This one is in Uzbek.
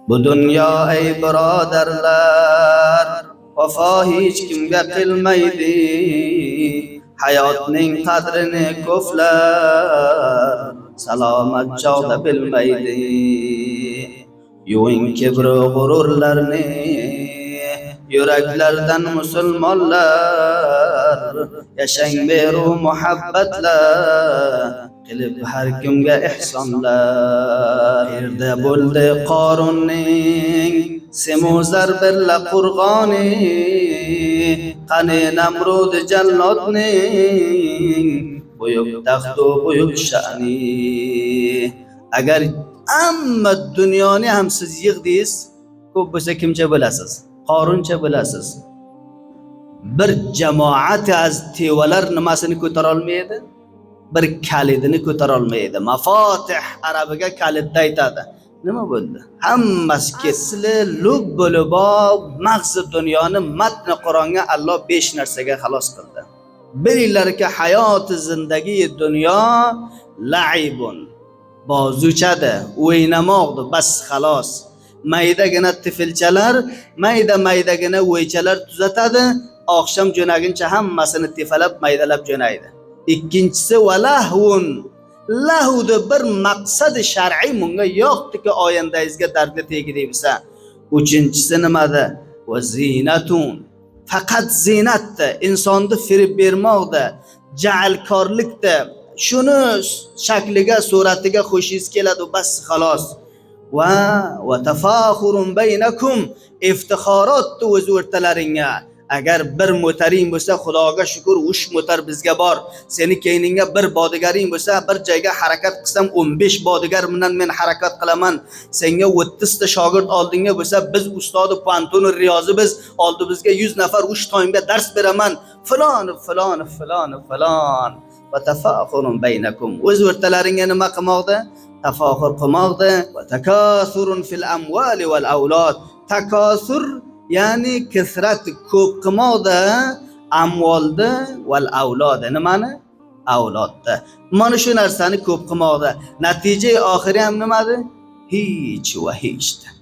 Bu dunyo, ey birodarlar, vafo hech kimga qilmaydi. Hayotning qadrini ko'plar salomat chog'da bilmaydi. Yuving kibru g'ururlarni yuraklardan, musulmonlar. Yashang mehru muhabbatlar qilib har kimga ehsonlar. Yerda bo'ldi Qorunning simuzar birla qo'rg'oni, qani Namrud jallodning buyuk taxtu buyuk sha'ni? Agar hamma dunyoni ham siz yig'dingiz, ko'p bo'lsa kimcha bo'lasiz? Qoruncha bo'lasiz. Bir jamoat az tevalar nimasini ko'tara olmaydi? Bir kalidini ko'tara olmaydi. Mafatih arabiga kalidni aytadi. Nima bo'ldi? Hammasi asli lubbu lubob, mag'zi dunyoni matni Qur'onga Alloh besh narsaga xalos qildi. Bilinglarki, hayoti zindagi dunyo laibun, bozuchadi, o'ynamoqdi, bas, xalos. Maydagina tifilchalar, mayda maydagina o'ychalar tuzatadi, oqshom jo'naguncha hammasini tefalab, maydalab jo'naydi. Ikkinchisi va lahvun. Lahvda bir maqsadi shar'iy bunga yo'qdiki, oyandangizga dardga tegdi desa. Uchinchisi nimada? Va zinatun. Faqat zinatda, insonni firib bermoqda, ja'lkorlikda. Shuni shakliga, suratiga xushingiz keladi, bas, xalos. Va tafaxurun baynakum, iftixorot o'z o'rtalaringga. Agar bir mo'taring bo'lsa, Xudoga shukur, uch mo'tar bizga bor. Seni keyningga bir bodigaring bo'lsa, bir joyga harakat qilsam, 15 bodigar bilan men harakat qilaman. Senga 30 ta shogird oldinga bo'lsa, biz ustodi pantoni riyozi, biz oldimizga 100 nafar uch toimga dars beraman, falon, falon, falon, falon. Va tafaxurun baynakum, o'z o'rtalaringga nima qilmoqda? Tafoxur qilmoqda. Va takasurun fil amvali val avlod. Takosur, ya'ni kasrat, ko'p qilmoqda amvolda, val avlodi, nimani? Avlodda. Mana shu narsani ko'p qilmoqda. Natija oxiri ham nimadi? Hech va hechdir.